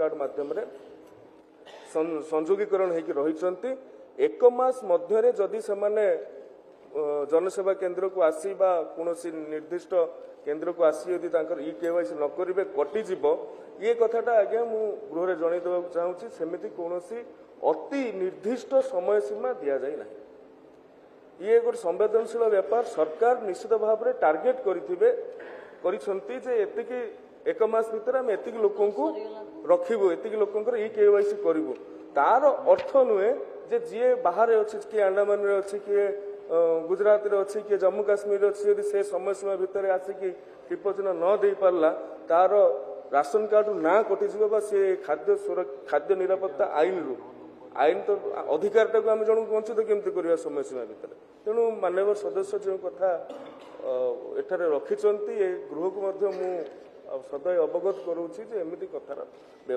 Card ମାଧ୍ୟମରେ ସଂଯୋଗୀକରଣ ହେଇକି ରହିଛନ୍ତି। ଏକ ମାସ ମଧ୍ୟରେ ଯଦି ସେମାନେ ଜନସେବା କେନ୍ଦ୍ରକୁ ଆସି ବା କୌଣସି ନିର୍ଦ୍ଦିଷ୍ଟ କେନ୍ଦ୍ରକୁ ଆସି ଯଦି ତାଙ୍କର ଇ କେୱାଇସି ନ କରିବେ, କଟିଯିବ। ଇଏ କଥାଟା ଆଜ୍ଞା ମୁଁ ଗୃହରେ ଜଣାଇ ଦେବାକୁ ଚାହୁଁଛି, ସେମିତି କୌଣସି ଅତି ନିର୍ଦ୍ଦିଷ୍ଟ ସମୟ ସୀମା ଦିଆଯାଇ ନାହିଁ। ଇଏ ଗୋଟେ ସମ୍ବେଦନଶୀଳ ବ୍ୟାପାର। ସରକାର ନିଶ୍ଚିତ ଭାବରେ ଟାର୍ଗେଟ କରିଥିବେ, କରିଛନ୍ତି ଯେ ଏତିକି ଏକ ମାସ ଭିତରେ ଆମେ ଏତିକି ଲୋକଙ୍କୁ ରଖିବୁ, ଏତିକି ଲୋକଙ୍କର ଇ କେୱାଇସି କରିବୁ। ତାର ଅର୍ଥ ନୁହେଁ ଯେ ଯିଏ ବାହାରେ ଅଛି, କିଏ ଆଣ୍ଡାମାନରେ ଅଛି, କିଏ ଗୁଜରାଟରେ ଅଛି, କିଏ ଜମ୍ମୁ କାଶ୍ମୀରରେ ଅଛି, ଯଦି ସେ ସମୟ ସୀମା ଭିତରେ ଆସିକି ଟିପ ଚିହ୍ନ ନ ଦେଇପାରିଲା, ତାର ରାସନ କାର୍ଡରୁ ନାଁ କଟିଯିବ ବା ସେ ଖାଦ୍ୟ ନିରାପତ୍ତା ଆଇନରୁ, ଆଇନ ତ ଅଧିକାରଟାକୁ ଆମେ ଜଣକୁ ବଞ୍ଚିତ କେମିତି କରିବା ସମୟ ସୀମା ଭିତରେ? ତେଣୁ ମାନ୍ୟବର ସଦସ୍ୟ ଯେଉଁ କଥା ଏଠାରେ ରଖିଛନ୍ତି, ଏ ଗୃହକୁ ମଧ୍ୟ ମୁଁ ସଦୟ ଅବଗତ କରୁଛି ଯେ ଏମିତି କଥାର ବ୍ୟବସ୍ଥା